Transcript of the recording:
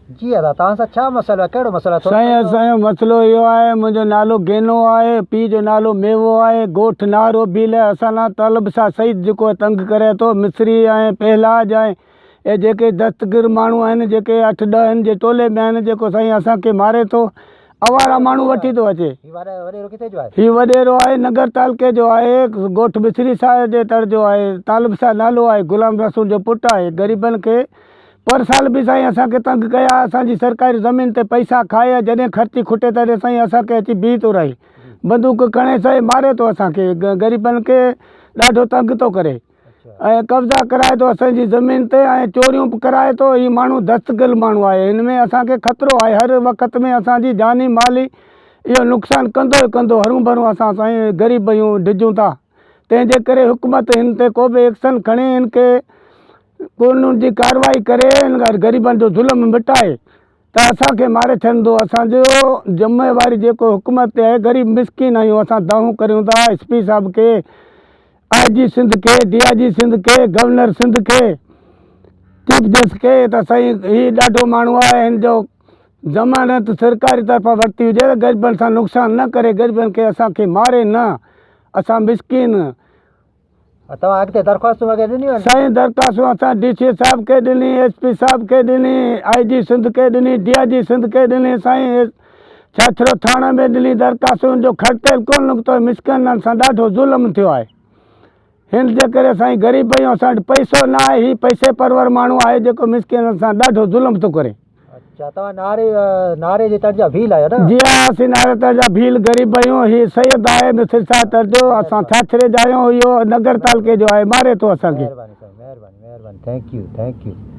جي ادا توهان سان ڇا مسئلو آهي ڪهڙو مسئلو آهي ٿورو سائين پنهنجو. اسان جو مسئلو اهو آهي منهنجو نالو گينو آهي پيء جو نالو ميوو آهي ڳوٺ نارو ڀيل اسان لا طالب شاهه سعيد جيڪو تنگ ڪري ٿو مصري ۽ پهلاج ۽ اهي جيڪي دستگير ماڻهو آهن جيڪي اٺ ڏهه هن جي ٽولي ۾ آهن جيڪو سائين اسان کي ماري ٿو آوارا ماڻهو وٺي ٿو اچي. هي وڏيرو ڪٿي جو آهي؟ هي وڏيرو آهي ننگر تعلقي جو آهي ڳوٺ مصري شاهه جي تڙ جو آهي طالب شاهه نالو آهي غلام رسول جو پٽ آهي غريبن کي پر سال به سائين اسان کي تنگ ڪيا اسان جي سرڪاري زمين تي پئسا کائي جڏهن خرچي کٽي تڏهن سائين اسان کي اچي بيهي ٿو رهي بندوق کڻي سائين ماري ٿو اسان کي غريبن کي ڏاڍو تنگ ٿو ڪري ۽ قبضا ڪرائي ٿو اسان جي زمين تي ۽ چوريون به ڪرائي ٿو هي ماڻهو دستگل ماڻهو آهي هن ۾ اسان کي خطرو آهي هر وقت ۾ اسان جي جاني مالي اهو نقصان ڪندو ئي ڪندو هرون ڀرون اسان سائين غريب آهيون ڊڄون ٿا تنهن جي ڪري حڪومت هن تي ڪو به ايڪشن کڻي هن کي قانون جي ڪارروائي ڪري هن غريبن جو ظلم مٽائي ته اسان کي ماري ڇڏندو اسان جو ذميواري جيڪو حڪومت تي آهي غريب مسڪين آهيون اسان دانهون ڪريون ٿا ايس پي صاحب کي آء جي سنڌ کي ڊي I جي سنڌ کي گورنر سنڌ کي چيف جسٽس کي ته سائين هي ڏاڍو ماڻهو آهي هن جو ضمانت سرڪاري طرفان ورتي هجي ته غريبن سان نقصان نه ڪري غريبن کي اسان کي ماري نه اسان مسڪين توهان اڳتي درخواستون وغيره ڏنيون آهن؟ سائين درخواستون اسان ڊي سي صاحب کي ڏني، ايس پي صاحب کي ڏني، آء جي سنڌ کي ڏني، ڊي I جي سنڌ کي ڏني، سائين ڇاڇرو ٿاڻي ۾ ڏني درخواستون ان جو کڙتيل ڪونه نڪتو مسڪينن سان ڏاڍو ظلم ٿيو آهي هن جي ڪري سائين غريب آهيون اسان وٽ پئسو نه آهي هي پئسي پرور ماڻهو آهي جيڪو مسڪينن سان ڏاڍو ظلم ٿو ڪري. اڇا توهان ناري ناري جي تڙ جا ڀيل آهيو نه؟ جي ها اسين ناري تڙ جا ڀيل غريب آهيون هي سيد آهي مصري صاحب تڙ جو اسان ڇاڇري جا آهيون اهو نگر تعلقي جو آهي ماري ٿو اسان کي. مهرباني سائين مهرباني مهرباني thank you thank you.